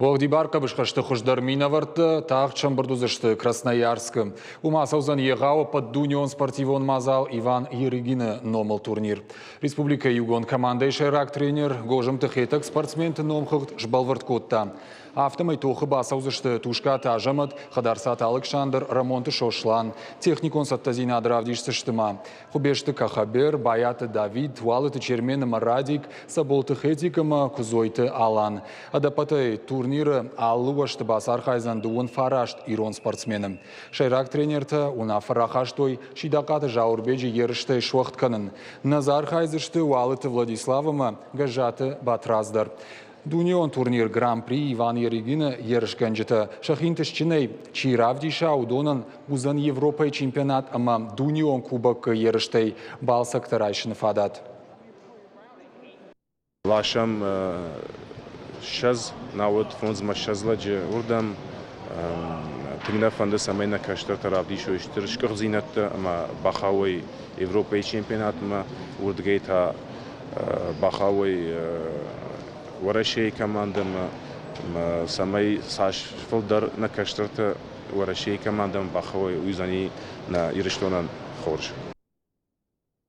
Уӕгъдибар хъӕбысхӕсты хуыздӕр минӕвӕрттӕ тагъд сӕмбырд уыдзысты Красноярскы. Уым ацӕудзӕн егъау ӕппӕтдунеон спортивон мадзал Иван Ярыгины номыл турнир. Республикӕйы иугонд командӕйы сӕйраг тренер Гозымты Хетӕг спортсменты номхыгъд сбӕлвырд кодта. Афтӕмӕй тохы бацӕудзысты Тускъаты Азӕмӕт, Хӕдарцаты Алыксандр, Рӕмонты Сослан. Техникон цӕттӕдзинад равдисдзысты ма Хуыбежты Кахабер, Байаты Давид, Уалыты Чермен ӕмӕ Радик, Цӕболты Хетик ӕмӕ Куыдзойты Алан. Ӕдӕппӕтӕй турниры алы уӕзты бацархайдзӕн 39 ирон спортсмены. Сӕйраг тренертӕ уынаффӕ рахастой Сидахъаты Зауырбеджы ерыстӕй суӕгъд кӕнын. Нӕ дзы архайдзысты Уалыты Владислав ӕмӕ Гӕззаты Батрадз дӕр. Дунеон турнир Гран-при Иван Ярыгины ерысгӕнджытӕ сӕхи ӕнтыстджынӕй чи равдиса, уыдонӕн уыдзӕн Европӕйы чемпионат ӕмӕ дунеон кубокы ерыстӕй балцӕгтӕ райсыны фадат. Ласӕм 20, науӕд 25 лӕджы уырдӕм. Тынг нӕ фӕнды, цӕмӕй нӕ кӕстӕртӕ равдисой стыр сгуыхтдзинӕдтӕ ӕмӕ бахауой Европӕйы чемпионатмӕ, уырдыгӕй та бахауой Уӕрӕсейы командӕмӕ, цӕмӕй цас фылдӕр нӕ кӕстӕртӕ Уӕрӕсейы командӕмӕ бахауой, уый уыдзӕни нӕ Ирыстонӕн хорз.